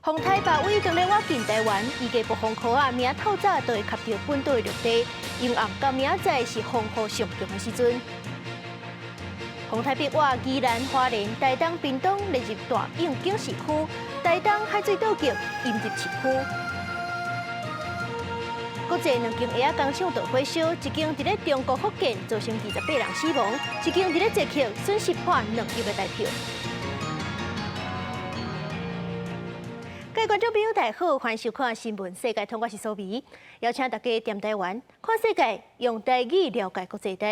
風颱巴威當咧倚近台灣，預計暴風圈仔明仔透早就會𤆬著本島的陸地，陰暗到明仔載是風雨上強的時陣。風颱逼倚宜蘭、花蓮、台東、屏東列入大湧警示區，台東海水倒擊淹入市區。國際兩間鞋仔工廠導火燒，一間佇咧中國福建造成28人死亡，一間佇咧捷克損失破2億的台票。各位觀眾朋友，大家好，歡迎收看《新聞世界通》，我是蘇眉，邀請大家踮台灣看世界，用台語了解國際大。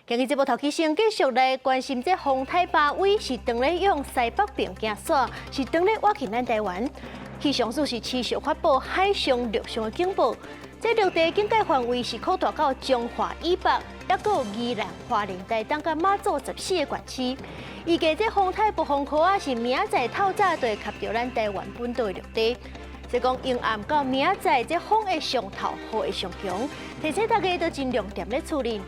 今日節目頭期先繼續來關心這風颱巴威是當咧向西北邊行煞，是當咧倚近咱台灣。氣象署是持續發布海上、陸上的警報。這陸地警戒範圍是擴大到彰化以北，抑閣有宜蘭、花蓮、台東佮馬祖14個縣市。預計這風颱暴風圈仔是明仔載透早就會𤆬著咱台灣本島的陸地。所以講，陰暗到明仔載，這風會上透，雨會上強，提醒大家都盡量踮咧厝裡。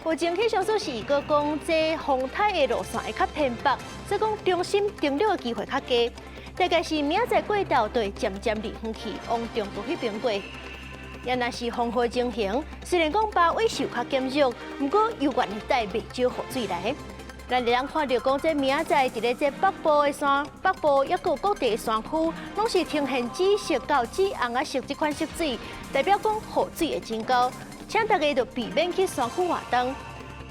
目前氣象署是預告講，這風颱的路線會較偏北，所以講中心登陸的機會較低。大概是明仔載過晝就會漸漸離遠去，往中國彼邊過。也若是風雨情形，雖然講巴威是有較減弱，毋過猶原會帶袂少雨水來。咱會當看著講，這明仔載佇咧這北部的山、北部抑閣各地的山區，攏是呈現紫色到紫紅仔色這款色水，代表講雨水會真厚，請大家著避免去山區活動。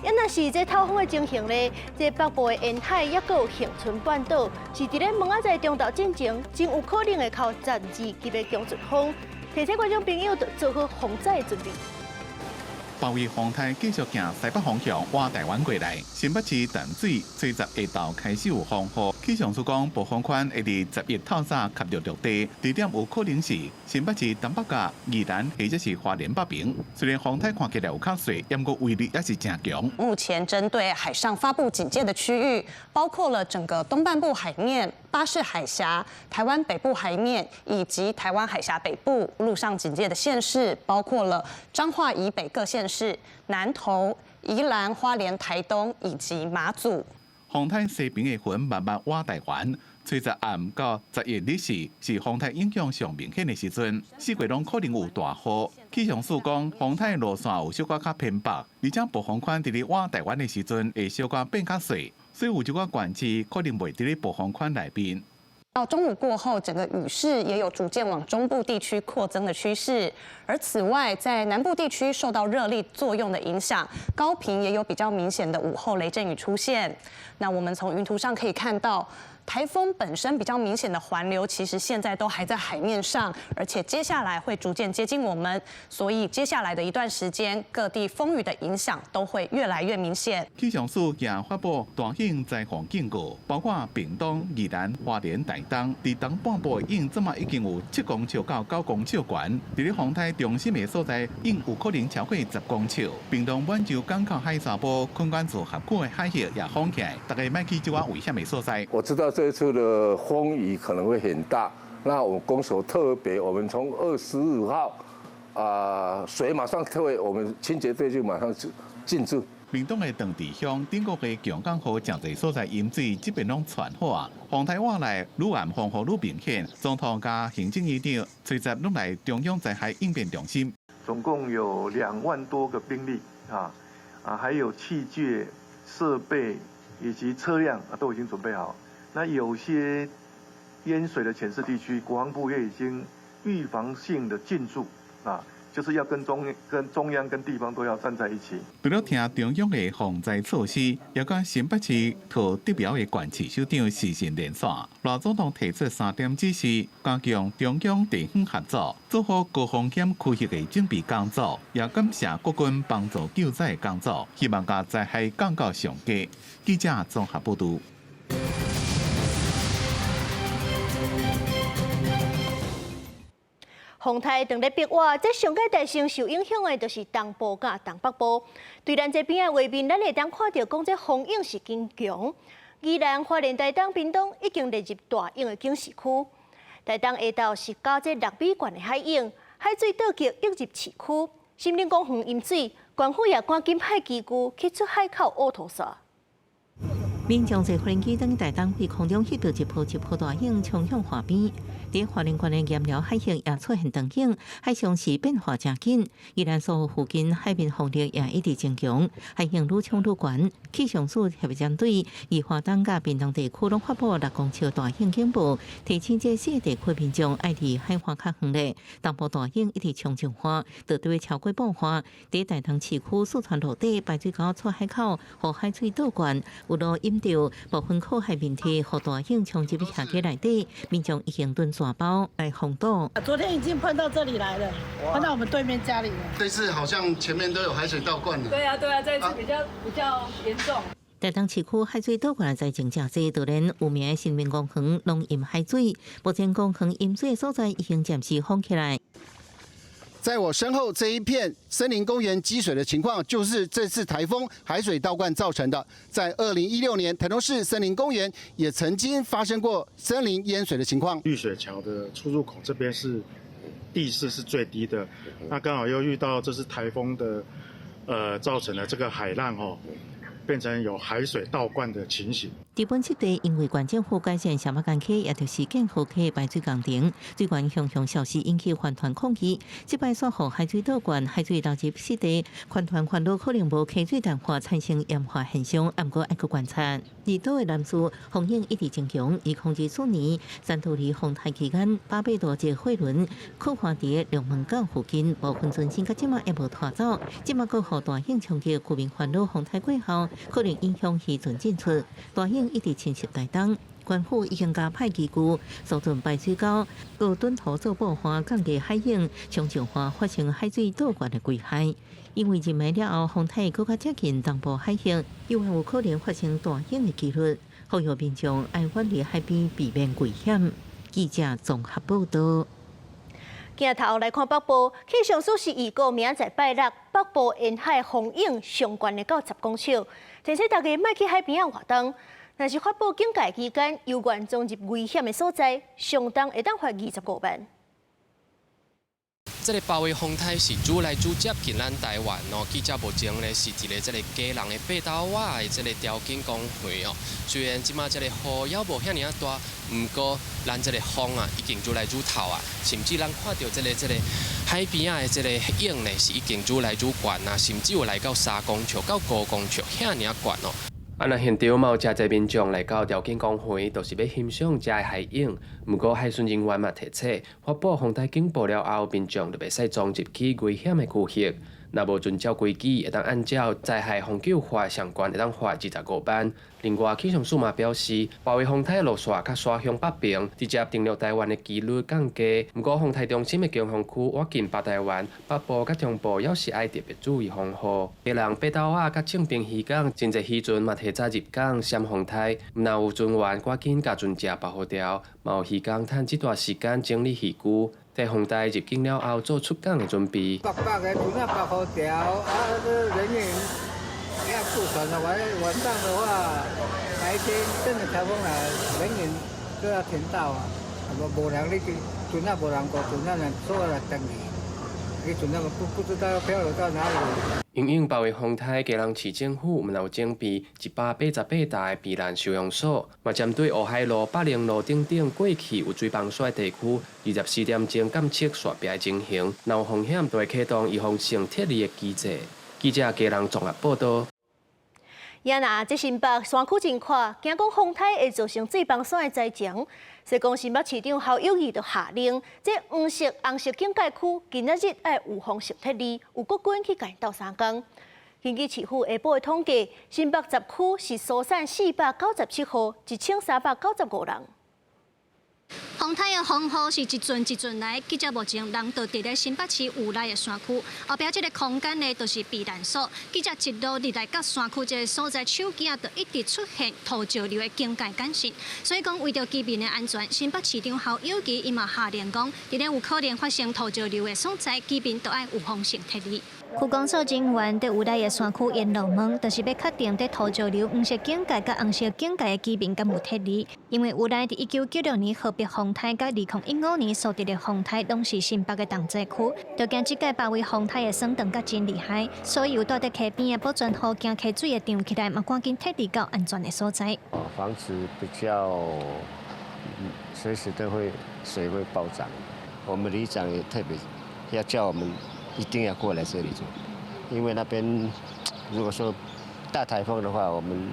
也若是這透風的情形咧，這北部的沿海抑閣有恆春半島，是佇咧明仔載中晝進前，真有可能會予12級的強陣風。提醒觀眾朋友，著做好防災的準備。巴威風颱繼續行西北方向，倚台灣過來。新北市淡水初十下晝開始有風雨，氣象署講暴風圈會佇11透早𤆬著陸地，地點有可能是新北市東北角、宜蘭或者是花蓮北爿。雖然風颱看起來有較細，毋過威力也是誠強。目前針對海上發布警戒的區域，包括了整個東半部海面、巴士海峽、台灣北部海面以及台灣海峽北部。陸上警戒的縣市包括了彰化以北各縣市、南投、宜蘭、花蓮、台東以及馬祖。風颱西爿的雲慢慢倚台灣，初十暗到11日時是風颱影響上明顯的時陣，四月攏可能有大雨。氣象署講，風颱路線有小可較偏北，而且暴風圈佇咧倚台灣的時陣會小可變較細，所以有一寡縣市可能袂佇咧暴風圈內面。到中午過後，整個雨勢也有逐漸往中部地區擴增的趨勢。而此外，在南部地區受到熱力作用的影響，高屏也有比較明顯的午後雷陣雨出現。那我們從雲圖上可以看到，颱風本身比較明顯的環流，其實現在都還在海面上，而且接下來會逐漸接近我們，所以接下來的一段時間，各地風雨的影響都會越來越明顯。氣象署也發布大雨災防警告，包括屏東、宜蘭、花蓮、台東，佇東半部的湧這馬已經有7公尺到9公尺懸，佇咧風颱中心的所在，湧有可能超過10公尺。屏東滿洲港口海沙埔、崑管處峽谷的海域也封起來，大家莫去這寡危險的所在。我知道這次的風雨可能會很大，那我們公所特別，我們從25號啊，水馬上退，我們清潔隊就馬上進駐。屏東的長治鄉頂個月強降雨，誠濟所在淹水，這邊攏傳好啊。風颱倚來，愈暗風雨愈明顯。總統佮行政院長隨即攏來中央災害應變中心。總共有2萬多個兵力啊啊，還有器具設備以及車輛啊，都已經準備好。那有些淹水的淺勢地區，國防部也已經預防性的進駐啊。就是要跟中央跟地方都要站在一起。除了聽中央的防災措施，也佮新北市桃竹苗的縣市首長視訊連線。賴總統提出三點指示，加強中央地方合作，做好高風險區域的準備工作，也感謝國軍幫助救災的工作，希望共災害降到上低。記者綜合報導。風颱當咧逼倚，這上蓋大先受影響的，就是東部佮東北部。對咱這邊的畫面，咱會當看著講這風湧是真強。宜蘭、花蓮、台東、屏東已經列入大湧的警示區。台東下晝是佮這6米懸的海湧，海水倒擊湧入市區，森林公園淹水，縣府也趕緊派機具去出海口挖土沙。民眾坐飛機轉去台東，佇空中翕著一波一波大湧衝向岸邊。佇花蓮縣的鹽寮海域也出現長湧，海上是變化誠緊。宜蘭蘇澳附近海面風力也一直增強，海湧愈衝愈懸。氣象署特別針對宜花東佮屏東地區攏發布6公尺大湧警報，提醒這四個地區民眾愛離海岸較遠咧。東部大湧一直衝上岸，就對超過半岸。佇台東市區四川路底排水溝出海口，予海水倒灌，有路淹著部分靠海面堤，予大湧衝入去家內底，民眾已經囤紙包來防堵。昨天已經噴到這裡來了，噴到我們對面家裡了。這次好像前面都有海水倒灌了。對啊，對啊，這次比較嚴重。台東市區海水倒灌的災情誠濟，就連有名的新民公園攏淹海水。目前公園淹水的所在已經暫時封起來。在我身後這一片森林公園積水的情況，就是這次颱風海水倒灌造成的。在2016年，台東市森林公園也曾經發生過森林淹水的情況。濾水橋的出入口這邊是地勢是最低的，那剛好又遇到這次颱風的，造成了這個海浪哦，變成有海水倒灌的情形。日本濕地因為縣政府改善小馬干溪，也就是建和溪排水工程，水源雄雄消失，引起環團抗議。這擺煞予海水倒灌，海水流入濕地，環團煩惱可能無溪水淡化，產生鹽化現象，毋過愛閣觀察。離島的南勢風湧一直增強，2024年珊多利風颱期間，800多隻貨輪靠岸佇龍門港附近，部分船隻到這馬猶無拖走。這馬閣予大湧衝擊，居民煩惱風颱過後可能影響漁船進出。大湧一直侵襲台東，縣府已經加派機具疏浚排水溝，閣躉土做布岸，降低海湧衝上岸發生海水倒灌的危害。因為入暝了後，風颱閣較接近東部海域，猶有可能發生大湧的機率，呼籲民眾愛遠離海邊，避免危險。記者綜合報道。鏡頭來看北部，氣象署是預告明仔載拜六北部沿海風湧上懸會到10公尺，提醒大家莫去海邊仔活動。若是發布警戒期間，猶原衝入危險的所在，上重會當罰25萬。這个包圍風颱是愈來愈接近咱台灣哦。記者目前咧是佇咧這个基隆的爬豆仔的這个潮境公園哦。雖然這馬這个雨猶無遐爾仔大，毋過咱這个風啊已經愈來愈透啊，甚至咱看著這个海邊仔的這个湧呢是已經愈來愈懸啊，甚至有來到3公尺到5公尺遐爾懸哦。啊，若現場嘛有誠濟民眾來到潮境公園，就是欲欣賞遮的海湧。毋過海巡人員嘛提醒，發布風颱警報了後，民眾就袂使衝入去危險的區域。若無遵照規矩，會當按照災害防救法上懸會當罰25萬。另外，氣象署嘛表示，包圍風颱路線較徙向北邊，直接登陸台灣的機率降低。毋過，風颱中心的強風區倚近北台灣，北部佮中部猶是愛特別注意防護。基隆爬豆仔佮正平漁港，真濟漁船嘛提早入港閃風颱，毋但有船員趕緊共船隻包好牢，嘛有漁工趁這段時間整理漁具，佇風台入境了後做出港的準備。北北的船仔包好牢，啊，這人員要顧船的，晚上的話，白天真的颱風來，人員都要停到啊，無人你船仔無人顧，船仔人所有來等你，你船仔不知道要漂流到哪裡。因應包圍風颱，基隆市政府嘛有準備188台的避難收容所，嘛針對烏海路、北寧路等等過去有水崩紲的地區，24點鐘監測紲壁的情形，若有風險，就會啟動預防性撤離的機制。記者基隆綜合報道。也若這新北山區真闊，驚講風颱會造成水崩紲的災情。所以講新北市長侯友宜就下令，這黃色、紅色警戒區今仔日愛預防性撤離，有國軍去共𪜶鬥相共。根據市府下晡的統計，新北10區是疏散497戶，1395人。風颱的風雨是一陣一陣來，記者目前人就佇咧新北市霧內的山區，後壁這个空間呢，就是避難所。記者一路入來到山區這个所在，手機啊就一直出現土石流的警戒簡訊。所以講，為著居民的安全，新北市長侯友宜伊嘛下令講，佇咧有可能發生土石流的所在，居民都愛預防性撤離。區公所人員佇霧內的山區沿路問，就是欲確定佇土石流黃色警戒佮紅色警戒的居民敢有撤離，因為霧內佇1996年河北風颱。颱佮2015年蘇德的風颱攏是新北的重災區，就驚這擺八維風颱的霜凍閣真厲害，所以有蹛佇溪邊的保全戶驚溪水會漲起來，嘛趕緊撤離到安全的所在。房子比較隨時都會水會暴漲，我們里長也特別要叫我們一定要過來這裡住，因為那邊如果說大颱風的話，我們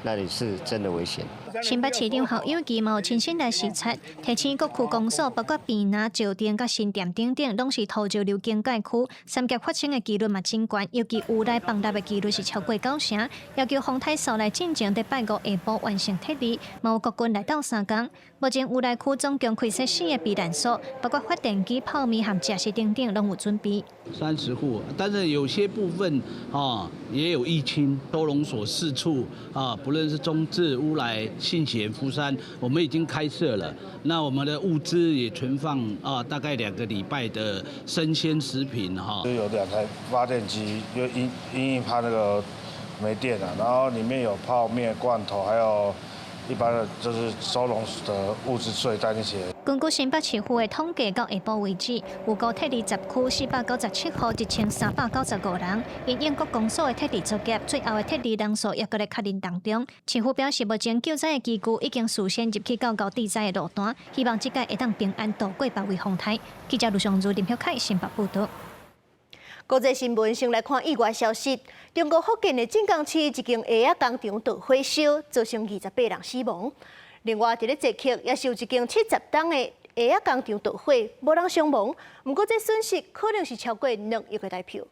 那裡是真的危險。新北市長侯友宜嘛有親身來視察，提醒各區公所，包括屏南、石碇佮新店等等，攏是土石流警戒區，三峽發生的幾率嘛真懸，尤其烏來崩塌的幾率是超過九成。要求風颱掃來進前，佇拜五下晡完成撤離，嘛有國軍來鬥相共。目前烏來區總共開設四个避難所，包括發電機、泡麵和食食等等，攏有準備。 30戶，但是有些部分啊也有溢清，收容所四處啊，不論是中智、烏來、信賢、福山，我們已經開設了。那我們的物資也存放啊，大概2個禮拜的生鮮食品哈。有兩台發電機，就因應怕那個沒電了，然後裡面有泡麵、罐頭，還有一般的就是收容的物資睡袋那些。根據新北市府的統計，到下晡為止，有估撤離10區497戶1395人。因應各公所的撤離作業，最後的撤離人數猶閣咧確認當中。市府表示，目前救災的機具已經事先入去到高地災的路段，希望這屆會當平安度過八維風颱。記者盧尚如、林旭凱新北報導。國際新聞先來看意外消息：中國福建的晉江市一間鞋仔工廠著火燒，造成28人死亡。另外，佇咧捷克也是有一間70噸的鞋仔工廠著火，無人傷亡。毋過，這損失可能是超過2億個台票。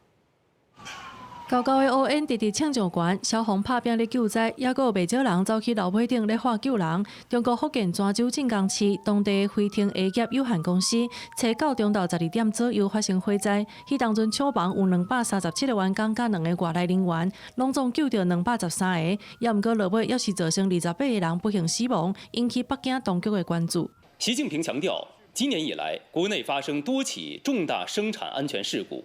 高高的烏煙直直衝上懸，消防拍拚咧救災，猶閣有袂少人走去樓尾頂咧喊救人。中國福建泉州晉江市當地輝騰鞋業有限公司，初九中晝12點左右發生火災，彼當陣廠房有237個員工佮兩个外來人員，攏總救著213个，猶毋過落尾猶是造成28個人不幸死亡，引起北京當局的關注。習近平強調，今年以來，國內發生多起重大生產安全事故。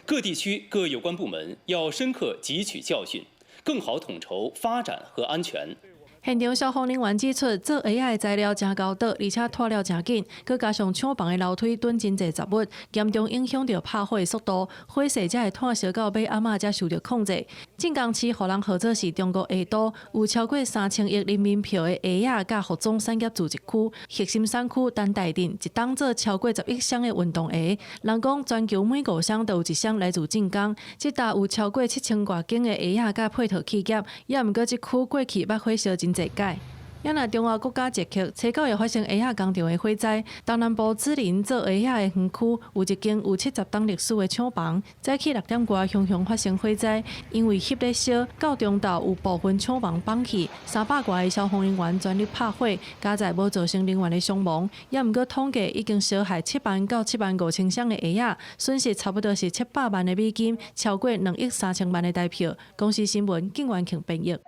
各地區各有關部門要深刻汲取教訓，更好統籌發展和安全。現場消防人員指出，做鞋仔的材料誠厚道，而且脫料誠緊，閣加上廠房的樓梯囤真濟雜物，嚴重影響著拍火的速度，火勢才會湠燒到尾暗仔才受著控制。晉江市予人號做是中國鞋都，有超過3000億人民幣的鞋仔佮服裝產業聚集區，核心產區丹岱鎮一冬做超過10億雙的運動鞋。人講全球每五雙就有一雙來自晉江，這搭有超過7000外間的鞋仔佮配套企業，猶毋過這區過去捌火燒真濟擺。猶若中歐國家捷克，初九會發生鞋仔工廠的火災。東南部子林做鞋仔的園區，有一間有70冬歷史的廠房，早起6點外雄雄發生火災，因為翕咧燒，到中晝有部分廠房崩去，300外个消防人員全力拍火，佳哉無造成人員的傷亡。猶毋過統計已經燒害7萬到7萬5千雙的鞋仔，損失差不多是700萬的美金，超過2億3千萬的台票。公視新聞景元慶編譯。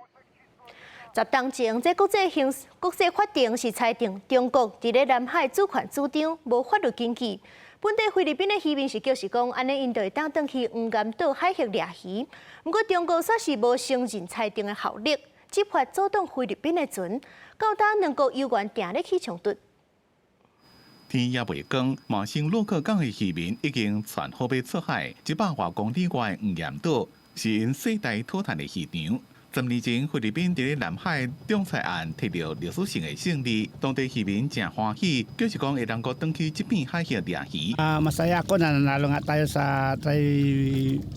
10冬前，這國際刑國際法庭是裁定中國佇咧南海主權主張無法律根據。本地菲律賓的漁民是表示講，按呢𪜶就會當轉去黃岩島海域掠魚。毋過中國煞是無承認裁定的效力，執法阻擋菲律賓的船，到今兩國猶原定咧起衝突。天猶未光，麻生洛克港的漁民已經船好欲出海，100外公里外的黃岩島是𪜶世代討趁的漁場。10年前，菲律賓佇咧南海仲裁案提著歷史性的勝利，當地漁民誠歡喜，就是講會當閣轉去這片海域掠魚。 Ah, masaya ako na nanalo nga tayo sa tribunal.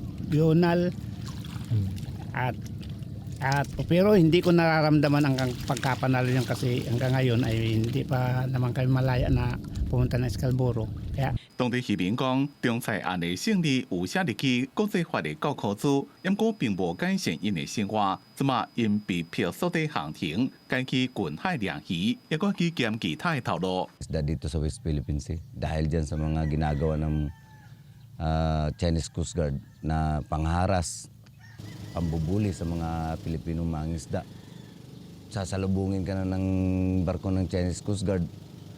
At pero hindi ko nararamdaman ang pagkapanalo niyan kasi hanggang ngayon ay hindi pa naman kami malaya na pumunta ng Scarborough. Kaya 當地漁民講，仲裁案的勝利有寫入去國際法的教科書，毋過並無改善𪜶的生活。這馬𪜶被迫鎖佇航庭，改去近海掠魚，猶閣去兼其他的頭路。 Isda dito sa West Philippine Sea dahil dyan sa mga ginagawa ng Chinese Coast Guard na pangharas, pambubuli sa mga Pilipinong mangingisda. Sasalubungin ka na ng barko ng Chinese Coast Guard,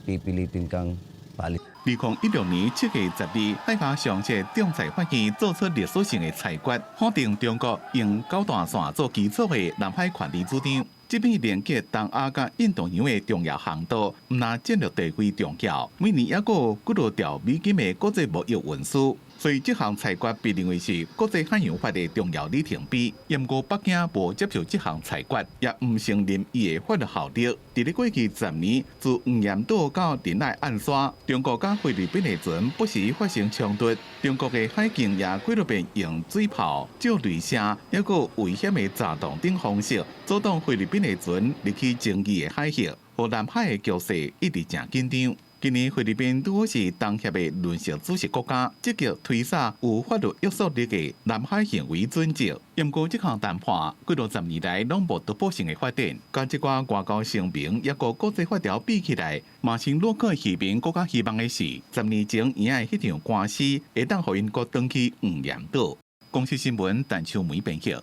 pipilitin kang paalis. 2016年7月12日，海峽上這仲裁法院做出歷史性的裁決，否定中國用九段線做基礎的南海權利主張。這邊連結東亞佮印度洋的重要航道，毋但戰略地位重要，每年猶閣有幾若兆美金的國際貿易運輸。所以這項裁決被認為是國際海洋法的重要里程碑。毋過北京無接受這項裁決，也毋承認伊的法律效力。佇咧過去10年，自黃岩島到仁愛岸沙，中國佮菲律賓的船不時發生衝突。中國的海警也幾若遍用水炮、照雷聲，猶閣危險的炸彈等方式，阻擋菲律賓的船入去爭議的海域，予南海的局勢一直誠緊張。今年菲律賓拄好是東協的輪值主席國家，積極推捒有法律約束力的南海行為準則。毋過這項談判幾若十年來攏無突破性的發展，佮這寡外交聲明猶閣國際法條比起來，麻生洛克漁民閣較希望的是，10年前贏的彼場官司會當予𪜶閣轉去黃岩島。公視新聞陳秋梅編譯。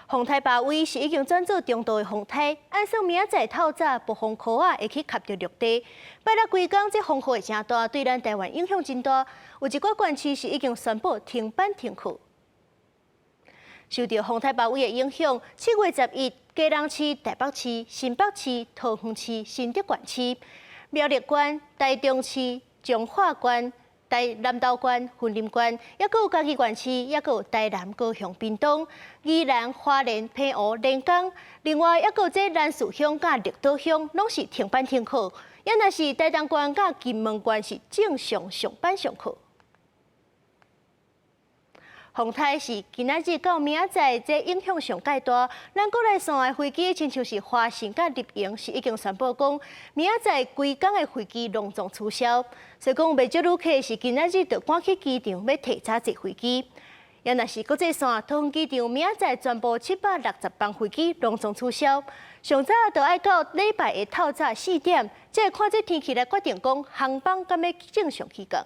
風颱巴威是已經轉做中度的風颱，按算明仔載透早暴風圈仔會去合著陸地。拜六規工這風雨會誠大，對咱台灣影響真大。有一寡縣市是已經宣布停班停課。受著風颱巴威的影響，7月11，基隆市、台北市、新北市、桃園市、新竹縣市、苗栗縣、台中市、彰化縣、台南投縣、雲林縣，猶閣有嘉義縣市，猶閣有台南、高雄、屏東、宜蘭、花蓮、澎湖、連江，另外猶閣有這蘭嶼鄉佮綠島鄉，攏是停班停課。猶若是台東縣佮金門縣是正常上班上課。風颱是今仔日到明仔載，這影響上蓋大。咱國內線的飛機，親像是華信佮立榮，是已經宣布講，明仔載規工的飛機攏總取消。所以講，袂少旅客是今仔日就趕去機場欲提早坐飛機。猶若是國際線，桃園機場明仔載全部760班飛機攏總取消。上早就愛到禮拜的透早4點，才會看這天氣來決定講航班敢欲正常起降。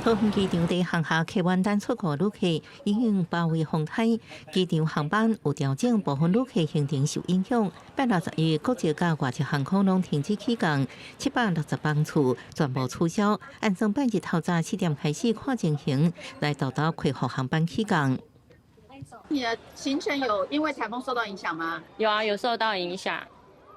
桃園機場佇航廈客運等出國旅客已經包圍風颱，機場航班有調整，部分旅客行程受影響。拜六11國籍佮外籍航空攏停止起降，760班次全部取消。按算拜日透早4點開始看情形來導導恢復航班起降。你的行程有因為颱風受到影響嗎？有啊，有受到影響。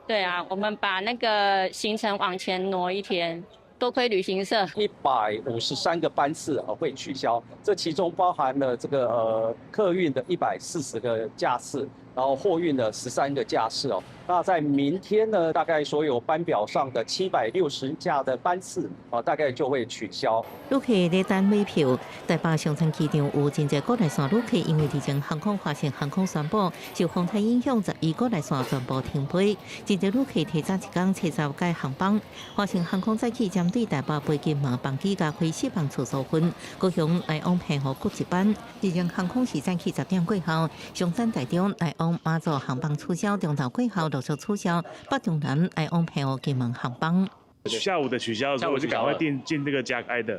對啊，我們把那個行程往前挪一天。多虧旅行社，153個班次啊會取消，這其中包含了這個客運的140個架次，然後貨運的13個架次哦。那在明天呢，大概所有班表上的760架的班次啊，大概就會取消。旅客咧等買票，台北松山機場有真濟國內線旅客，因為日前航空華信航空宣布受風颱影響，11國內線全部停飛，真濟旅客提早一工揣著改航班。華信航空早起針對台北飛金門班機加開四班次蘇芬，高雄來往澎湖閣一班。日榮航空是早起10點過後，松山台中來往馬祖航班取消，中投過後陸續取消北中南來往澎湖金門航班。下午的取消的時候，我就趕快訂進那個加開的。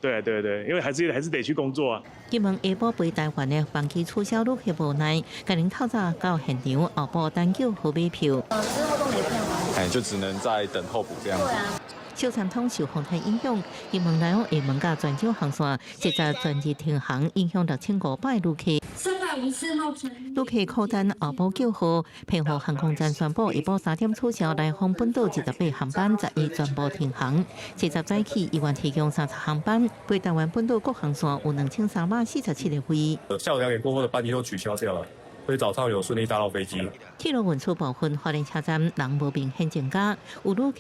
對對對，因為還是得去工作啊。金門下晡飛台灣的班機取消，旅客無奈，改日透早到現場候補等叫號碼票。之後都沒票嗎？哎，就只能再等候補這樣子。對啊。小三通受風颱影響，金門來往廈門佮泉州航線，實在全日停航，影響6500旅客。 354號旅客苦等候補叫號，澎湖航空站宣布下晡3點取消來訪本島28航班，11全部停航。70早起，醫院提供30航班，飛台灣本島各航線有2347個位。下午2點過後的班機都取消掉了，所以早上有順利搭到飛機。鐵路運輸部分，花蓮車站人無明顯增加，有旅客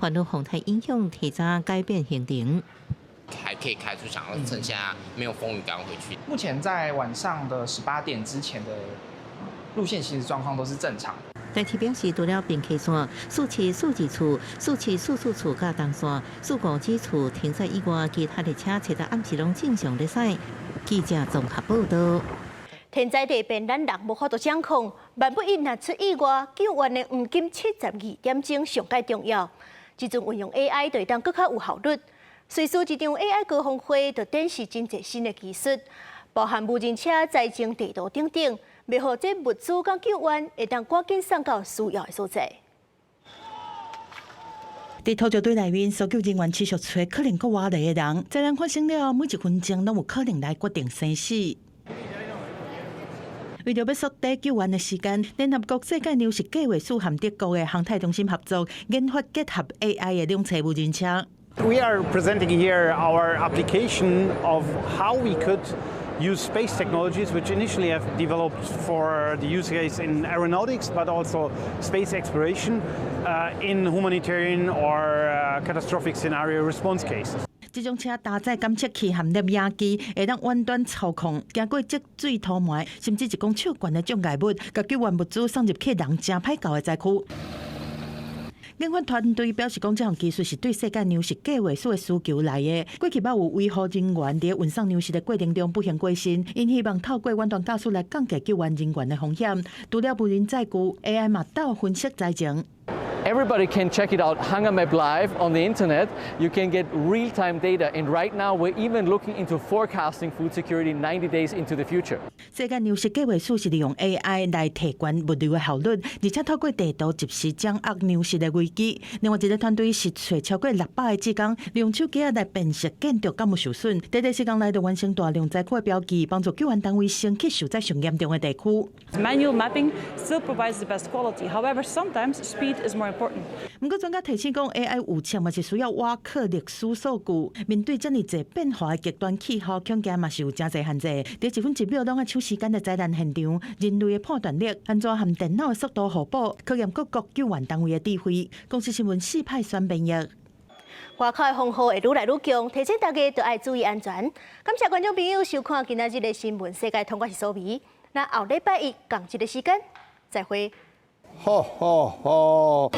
煩惱風颱影響，提早改變行程。還可以開出，想要趁現在沒有風雨趕回去。目前在晚上的18點之前的路線行駛狀況都是正常。台鐵表示，除了平溪線、4742次、4744次佮東線、45次停駛以外，其他列車七日暗時攏正常咧駛。記者綜合報道。天災地變，咱人無法度掌控。萬不一若出意外，救援的黃金72點鐘上蓋重要。這陣運用 AI 就會當閣較有效率。瑞士一場 AI 高峰會就展示真濟新的技術，包含無人車、災情地圖等等，欲予這物資佮救援會當趕緊送到需要的所在。佇土石堆內面，搜救人員持續揣可能閣活著的人。災難發生了，每一分鐘攏有可能來決定生死。為著欲縮短救援的時間，聯合國世界糧食計劃署和德國的航太中心合作，研發結合 AI 的兩棲無人車。 We are presenting here our application of how we could use space technologies, which initially have developed for the use case in aeronautics, but also space exploration in humanitarian or catastrophic scenario response cases. 這種車搭載監測器和攝影機，會當遠端操控，經過積水塗埋，甚至一公尺懸的障礙物，共救援物資送入去人誠歹到的災區。研發團隊表示，講這項技術是對世界糧食計劃署的需求來的。過去捌有維護人員佇運送糧食的過程中不幸過身，𪜶希望透過遠端駕駛來降低救援人員的風險。除了無人載具，AI 嘛鬥分析災情。 Everybody can check it out, Hunger Map Live on the internet. You can get real-time data, and right now we're even looking into forecasting food security 90 days into the future. 世界糧食計劃署是利用 AI 來提懸物流的效率，而且透過地圖及時掌握糧食的危機。另外一個團隊是揣超過600個志工，利用手機來辨識建築敢有受損，短短時間內就完成大量災區的標記，幫助救援單位先去受災上嚴重的地區。 Manual mapping still provides the best quality. However, sometimes speed is more important. 毋過專家提醒講，AI 預測嘛是需要倚靠歷史數據。面對遮爾濟變化的極端氣候，恐驚嘛是有誠濟限制。佇一分一秒攏愛搶時間的災難現場，人類的判斷力按怎和電腦的速度互補，考驗各國救援單位的智慧。公視新聞四派選編譯。外口的風雨會愈來愈強，提醒大家都愛注意安全。感謝觀眾朋友收看今仔日的新聞世界通，我是蘇眉。咱後禮拜一仝一个時間再會。好好好。